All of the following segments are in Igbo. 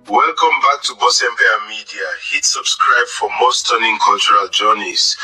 Welcome back to Bossempire Media. Hit subscribe for more stunning cultural journeys.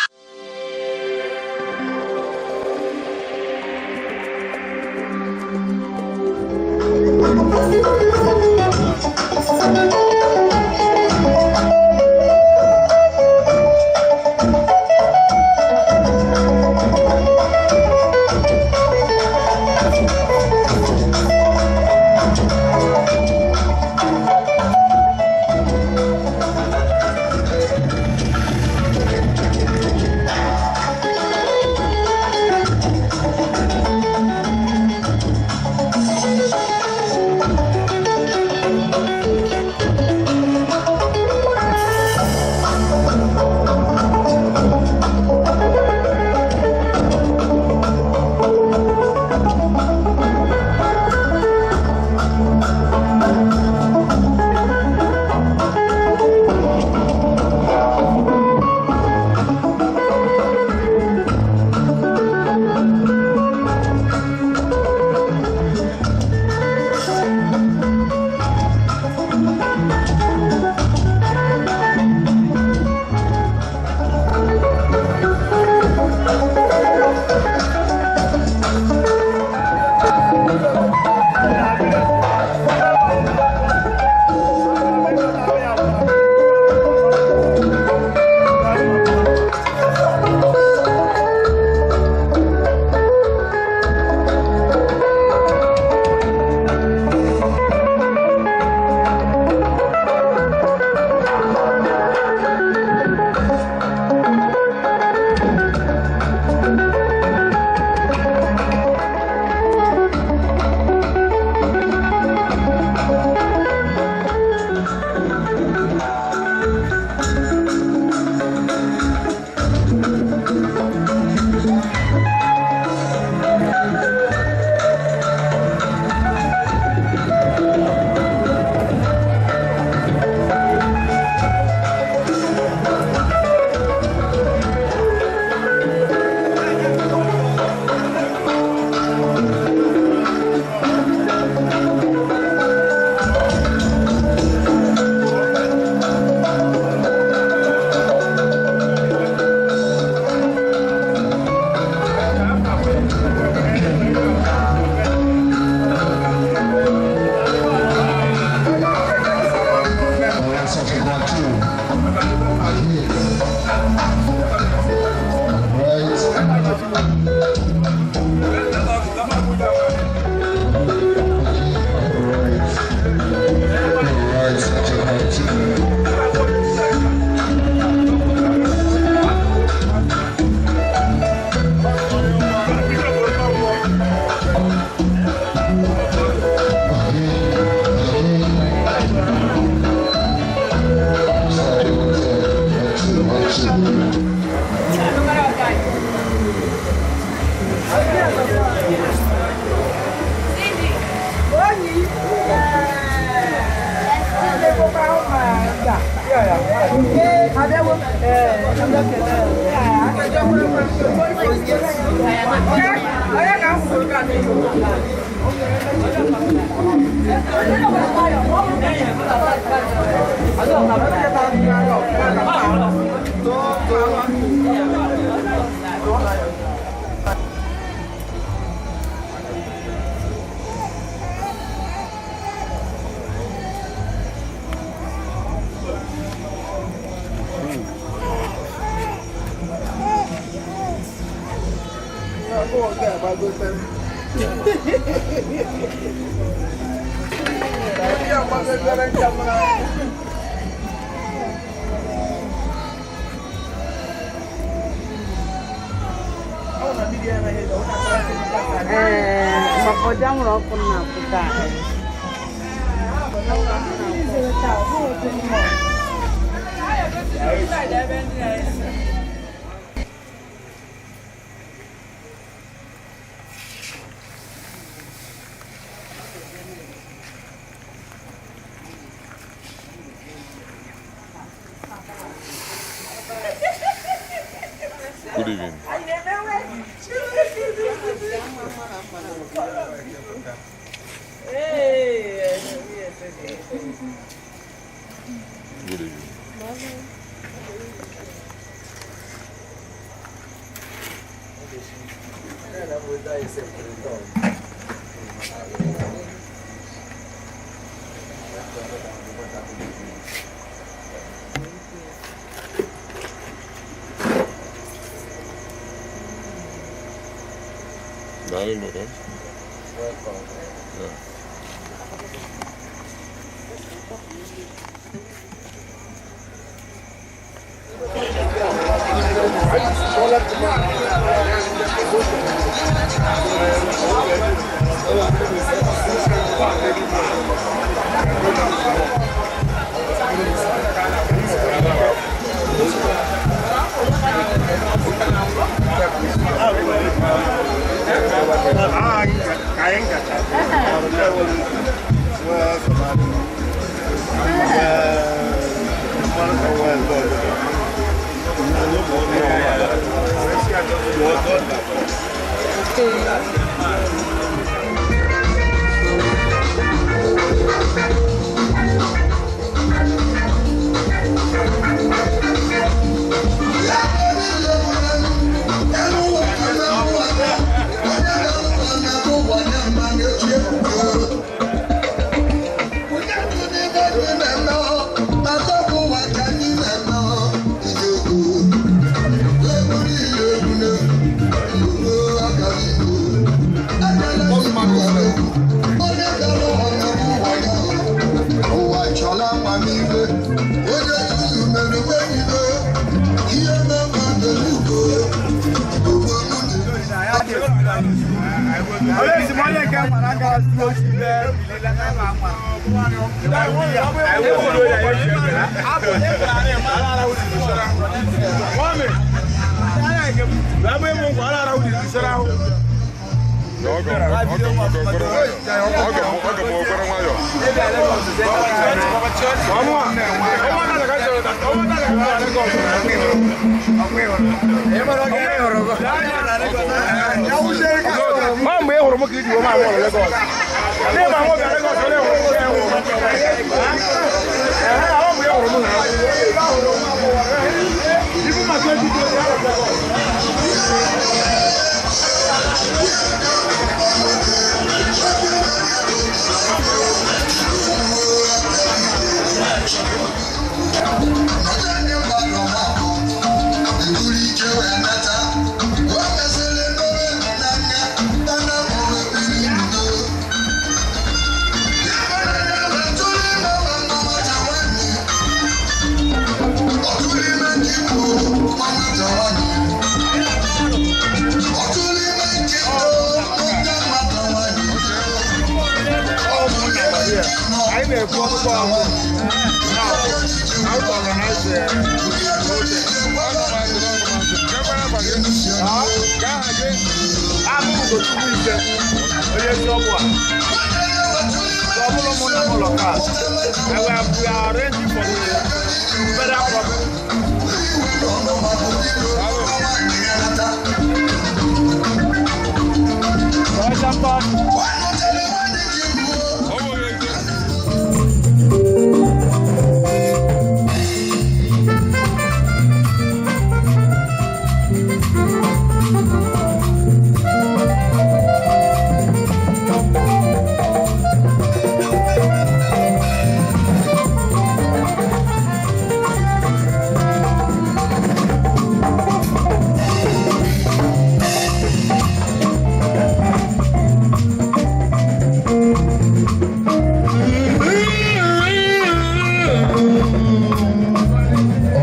Good evening. Good evening. Daalụ nụ. Yeah.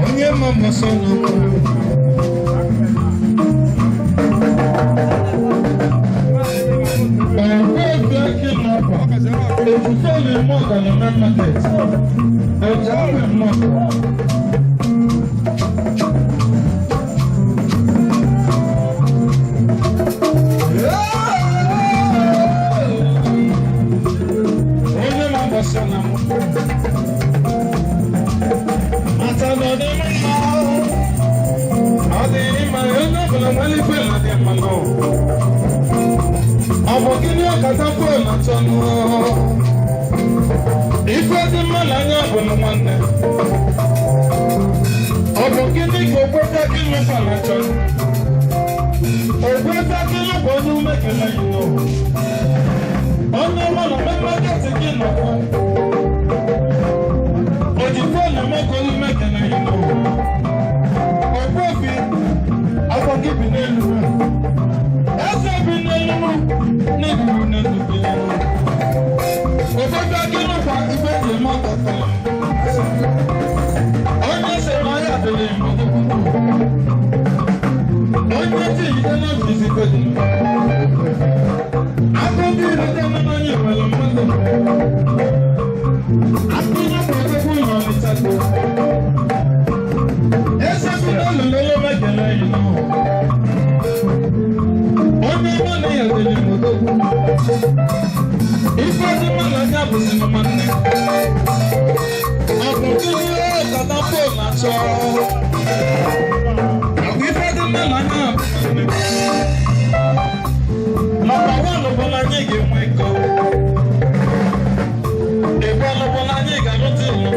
Onye mama sọnụ. Onye mama sọnụ. Mata na ọ dị mma, ọ dị mma, onye ọbụla nwere ife na dị mma nọ. Ọ bụ gịnị ọkata kwuo na achọ nụ? Ife dị mma n'anya bụ na nwanne. Ọ bụ gịnị ka okweta gị nụkwa na achọ nụ? Okweta gị nụkwa onye ume kele yi nọ. Onye ọma na mmekọrịta gị nọkwa. Oji fóònù mọ́kànlú mẹ́kẹ̀lẹ́ yìí lọ. Ọ̀pọ̀ òfin akọ gị bi n'elu mụ. Eze bi n'elu mụ n'eburu n'elu bi n'elu. Obodo gị nụkwa ibe dị eme ọtọtọ. Onye sị na ya adịghị mma. Onye tí ìdílé náà fi si pé dùn. Akọ́jú ìrètí ọmọ náà yẹ pẹ̀lú mọ́tò. Ife dị mma na anya bụzi na nwanne. Ọ bụ gịnị kata fon achọ? Ọ bụ ife dị mma na anya bụzi nọmba wan bụ na anyị ga-enwe ego. Ebe ọlụbụ na anyị ga-alụta ilu.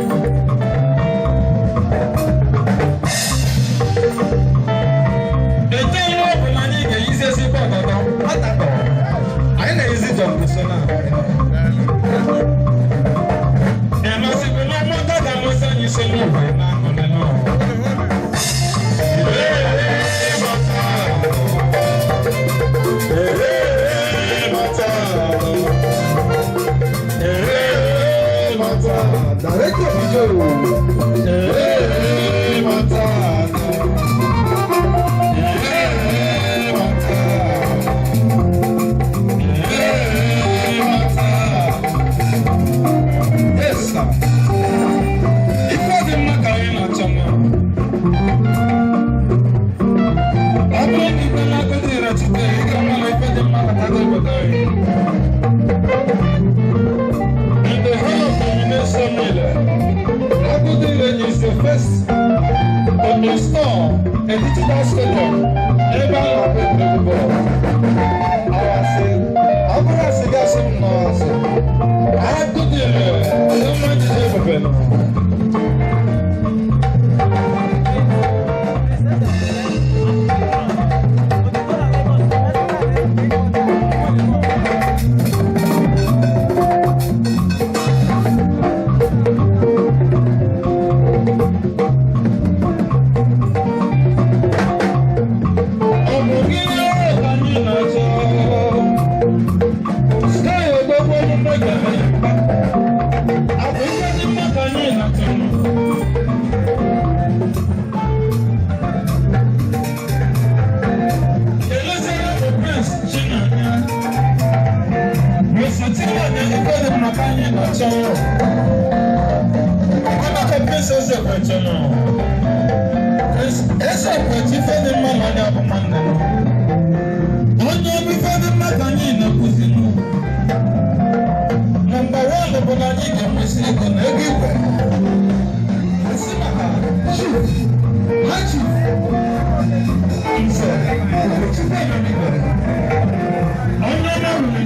Ete ilu ọ bụ na anyị ga-eyizi ezigbo ọgọdọ atatọ. Anyị na-eyizi jọmpụ so na. Ịmasịkwa na ọmụta ga-alụsị anyị so n'ụwa na aṅụrị n'ụwa. Ee, mata. Ee, mata. Ee, mata. Director Bijoro. Ee, mata. Ee, mata. Ee, mata. Yes, sir. Ife dị mma ka anyị na-achọ mma. Ọ bụrụ na ikpe na-akụzi ịrachite, ị ga-ama na ife dị mma na-akụzi obodo anyị. In the whole of Domination Miller, Agudile is the first to install a digital stadium ebe a na-akpọ egwuregwu bọọlụ. Awasị, ọ bụrụ asị gị asị m nọ asị. Agudile, onye mma ejije ebube nọ. Ọ bụ gịnị ka anyị na-achọ? Sky odogwu omume ga-eme. Ọ bụ ife dị mma ka anyị na-achọ. Elozere bụ Prince Chinanya. Mesotila na ife dị mma ka anyị na-achọ. Ọnọdụ Prince Ezekweche nọ. Eze kwechi ife dị mma na onye bụ nwanne m. Onye ọbụ ife dị mma ka anyị na-akụzi nụ. Nọmba wan bụ na anyị ga-enwesi ego na ego igwe. Esi maka chief, na chief, nze, Ugochukwu Enyemigwe. Onye ọma ruru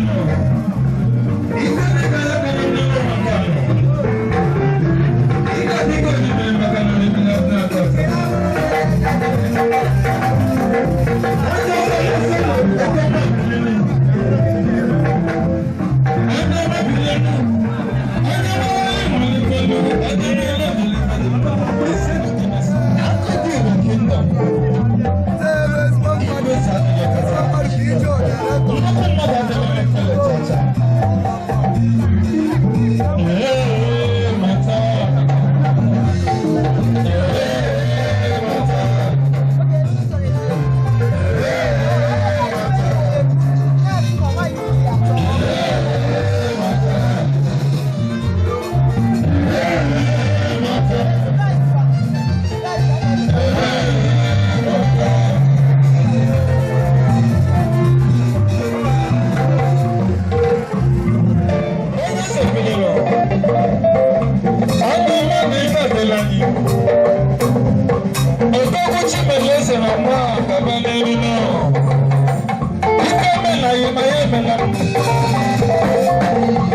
Emela m.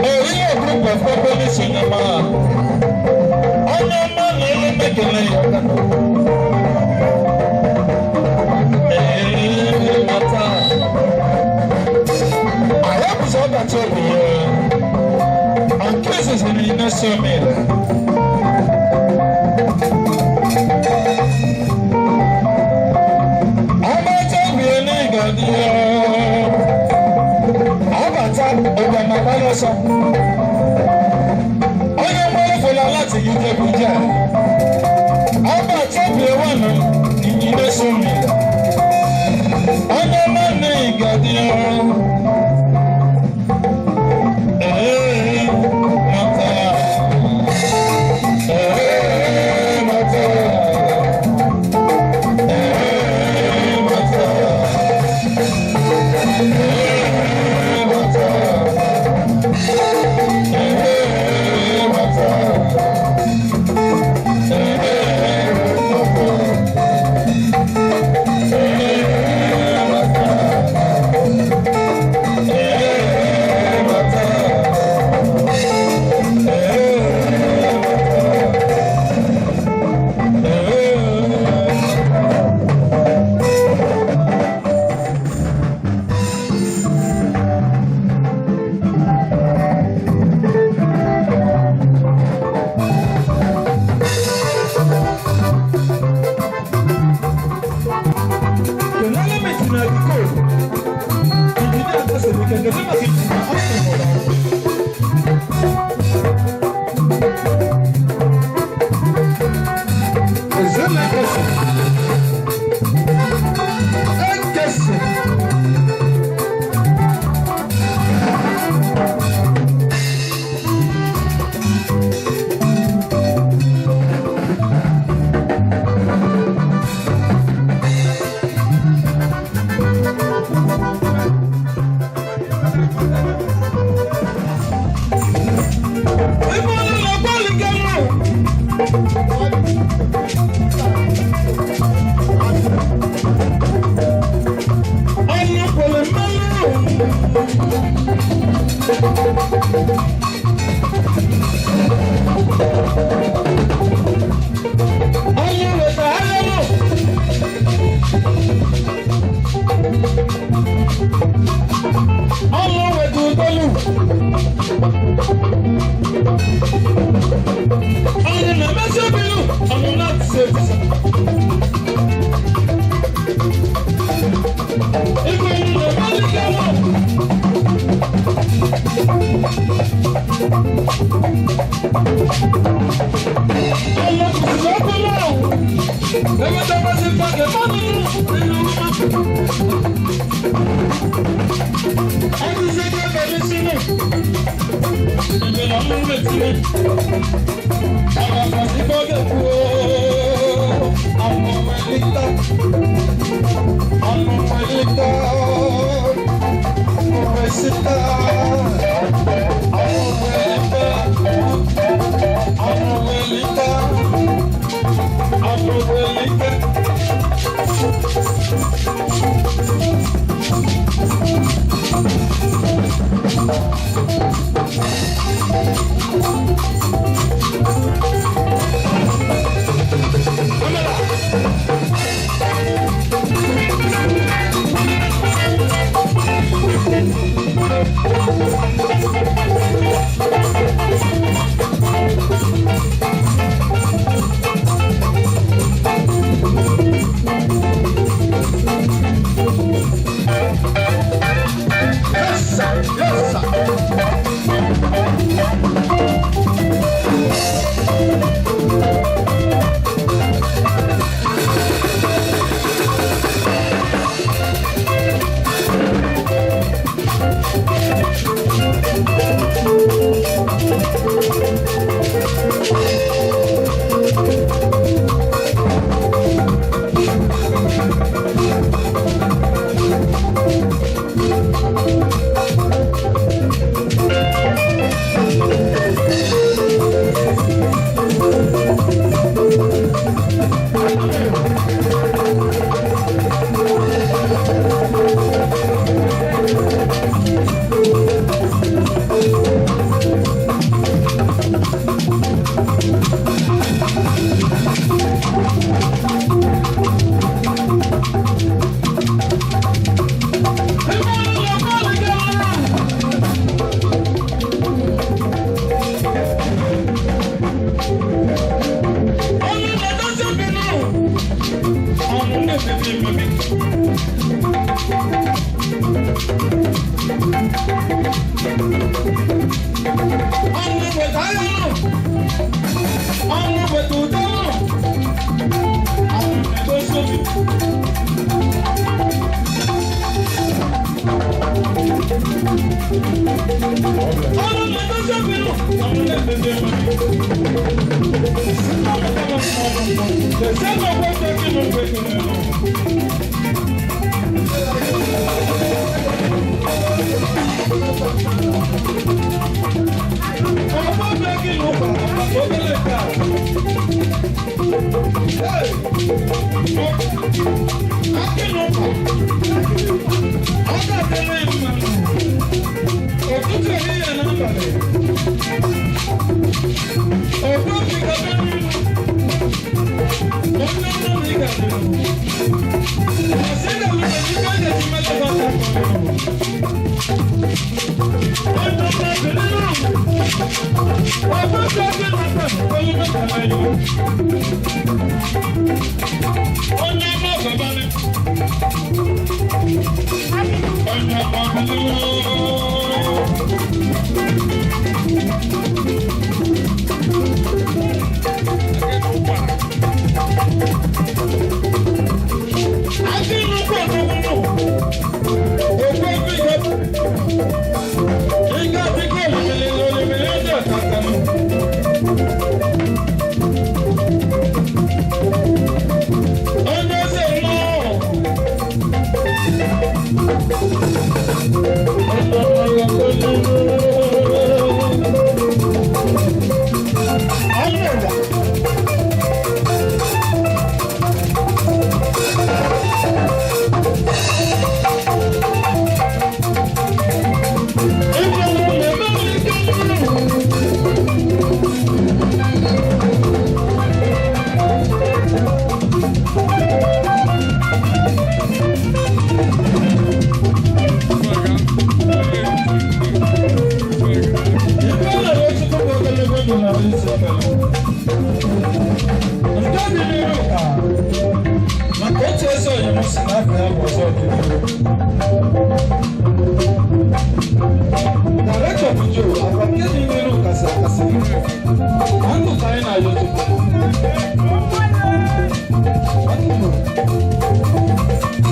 Erila Group of Companies onye ọma. Onye ọma na elu mekele ya ọka. Ee, mata. Anyị bụzi ọdachi obi ya. Nke izizi na Inesemile. Ọbata obi ya n'ịga dị ya. Ọbata ụgbọma gbara ọsọ. Onye mgbara fọrọ láti yí jẹ́bi jẹ́. Ọbata obi ya wà ní Inesemile. Onye ọma n'ịga dị ya. Ee, mata. Ee, mata. Ee, mata. Ee, mata. Ee, mata. Ee, mata. Ee, mata. Ee, mata. Ee, mata. Ee. The element in the code. Engineer Joseph, we can get him a Ezenekesi. Ekesi. Ibo ni lọ́gbọ́n kẹ́nu. Ọ̀nà pẹ̀lẹ́ mẹ́lẹ́. Ọ̀nà wẹ̀tà ayẹ́lò. Ọ̀nà wẹ̀tà ìdọ́lù. Ọ̀nà na-emesi obilu. Ọ̀nà na-atịsị etisa. Ibo ni lọ́gbọ́n kẹ́nu. Ọ̀nà kùsùn ọkọ̀ náà. Ẹgbẹ́ bá ti fa kẹfọ́ nínú nínú mọ́tò. Ẹni ṣe ká bẹ̀rẹ̀ sínú. Ìgbìnà mú retí mi. Àwọn àfàsí bọ́gẹ̀ kú o. Àwọn ọmọ ẹlẹ́ta. Àwọn ọmọ ẹlẹ́ta. Ọmọ ẹ̀sìta. Àwọn ọmọ ẹlẹ́ta. Àwọn ọmọ ẹlẹ́ta. Àwọn ọmọ ẹlẹ́ta. Yes, sir. Yes, sir. Ọnwụ weta agha nọ. Ọnwụ weta udo nọ. Ọnwụ na-egosi obi. Ọnwụ na-egosi obi nọ. Ọnwụ na-emebe emebi. Ụtụtụ, ehihie na abalị. Ọgbọ́n mi ka bẹ́ẹ̀ nínú. Onye ọmọ mi ga nínú. Ọ̀sẹ̀ ìdàgbàsókè ní káyọ̀ tí mẹ́tọ́ bá ta kọ̀ nínú. Ọjọ́ ọmọ mi nínú. Ọgbọ́n mi ọdún náà pẹ̀lú oyún mẹ́ta lẹ́yìn. Onye ọmọ bàbá mi. Onye ọmọ mi nínú. Akínúkú ọ̀dọ́gbọ̀nù. Òkú ẹbí ìgbà. Ìgbà tí kò lómìnir lómìnir ọjọ́ ìtàkùn. Onye eze nnọọ. Ọnụ ụwa. Nke dị n'iru ka maka otu eze oyibo si n'afọ ya bụ ọzọ dị n'iru. Director Bijo, agwa nke dị n'iru kasị akasị. Na ndụ ka anyị na-ayọ tupu.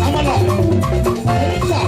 Amala. Nta.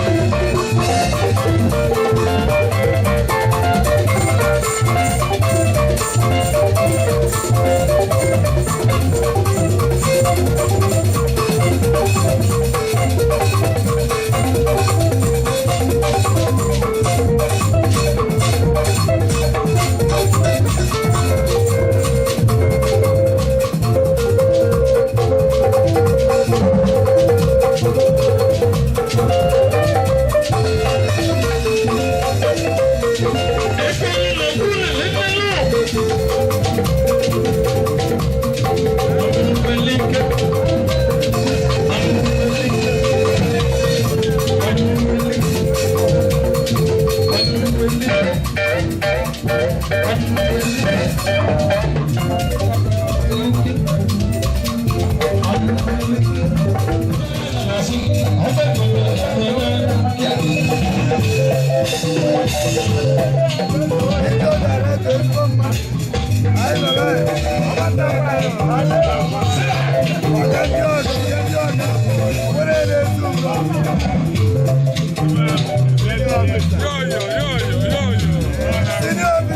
Yo, yo, yo, yo, yo, yo.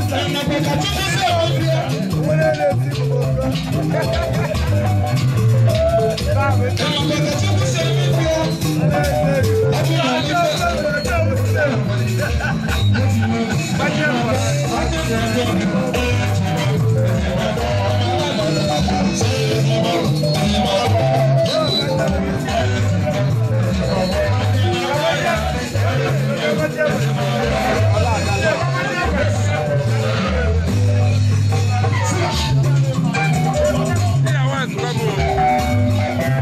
Yeah, I want to come home.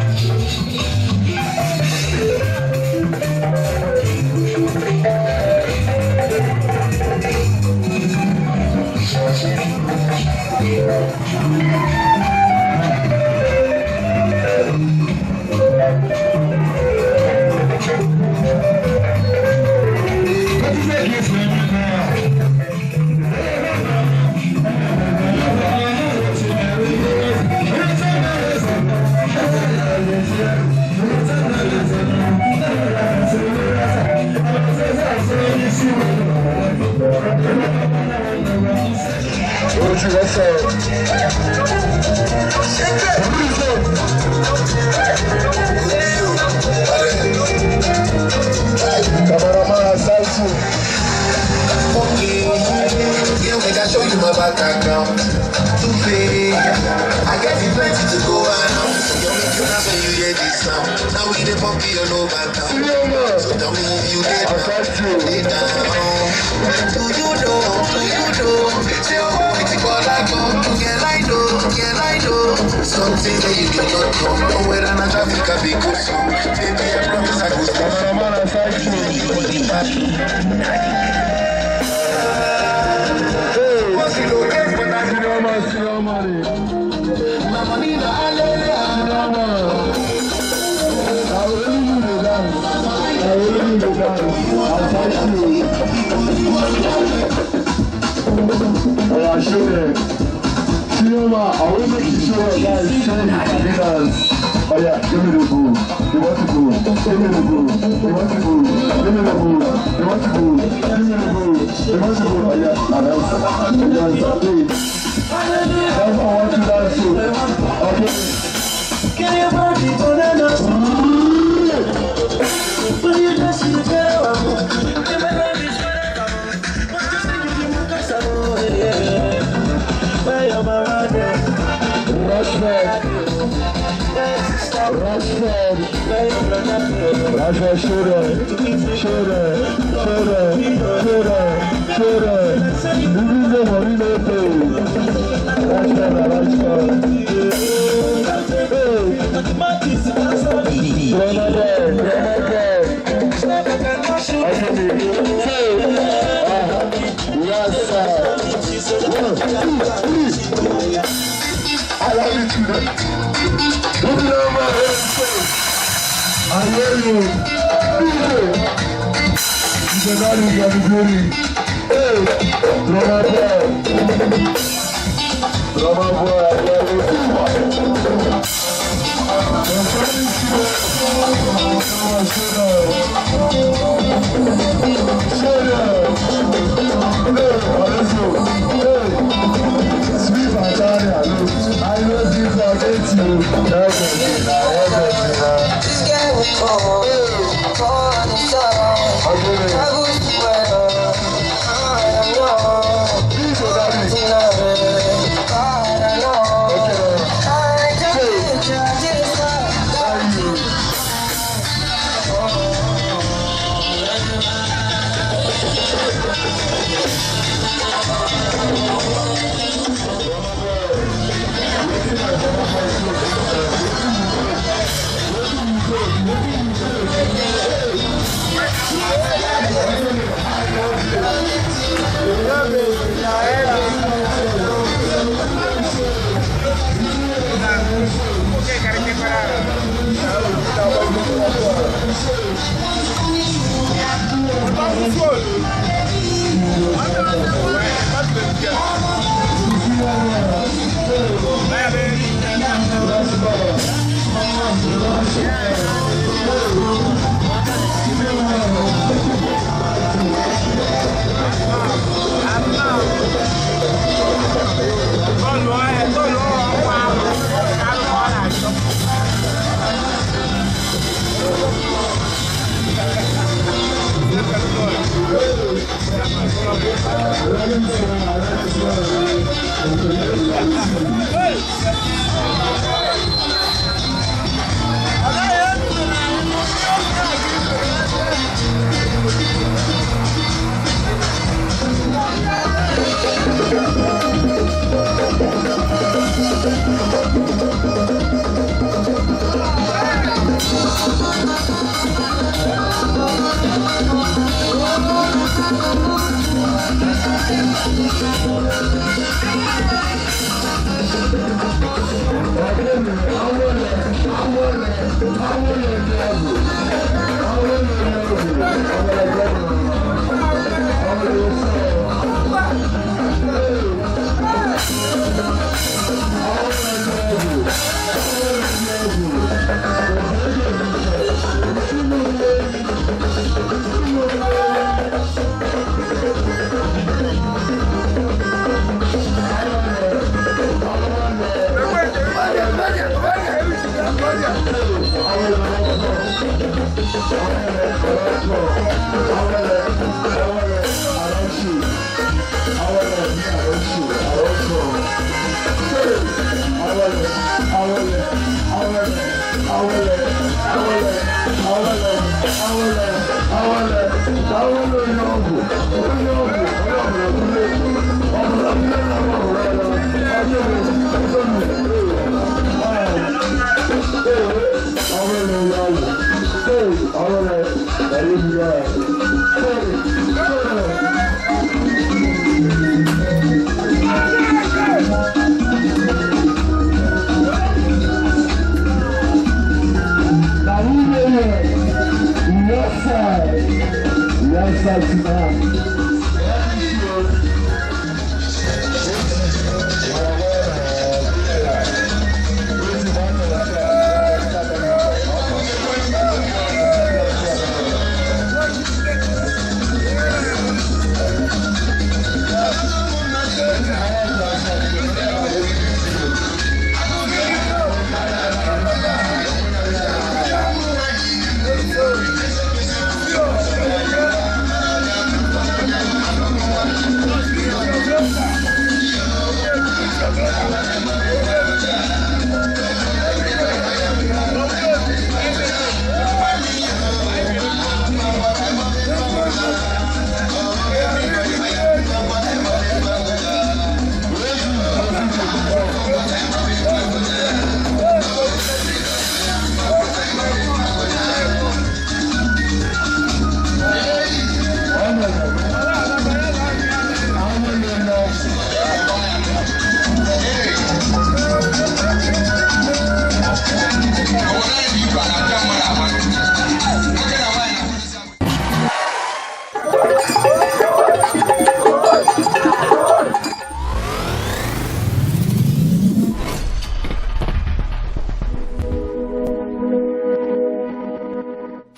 Asaichu, what's up? Cameraman Asaichu. Okay, yeah, make I show you my bank account. To pay, I get it plenty to go around. So you make you dance when you hear this sound. Now we dey pump it all over town. So tell me if you get down, get down. Do you know? Do you know? Say oh, it's all I go. Yeah, I know. Yeah, I know. Something that you do not know. Oh, where I'm traffic, I be good so. Baby, I promise I go stop. Cameraman Asaichu. I will make sure guys show you dance. Oh yeah, give me the boo. You want to boo? Give me the boo. You want to boo? Give me the boo. You want to boo? Give me the boo. You want to boo? Oh yeah, now dance. Dance, please. That's all I want to dance to. Okay. Can you party for the night? When you dance, you tell Rashford, Rashford, shoulder, shoulder, shoulder, shoulder, shoulder. This is Mourinho play. Rashford, Rashford. Hey, Ronaldo, Ronaldo. Yes, sir. 1, 2, 3. I love you today. I hear you. DJ. You cannot use the glory. Hey, drummer boy. Drummer boy, I hear you. Hey, sweet Natalia, look, I know you forget you. This guy will call, call the song. I was well, I know. I know. I just got you.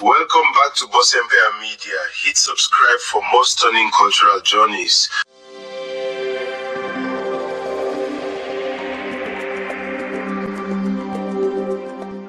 Welcome back to Boss Empire Media. Hit subscribe for more stunning cultural journeys.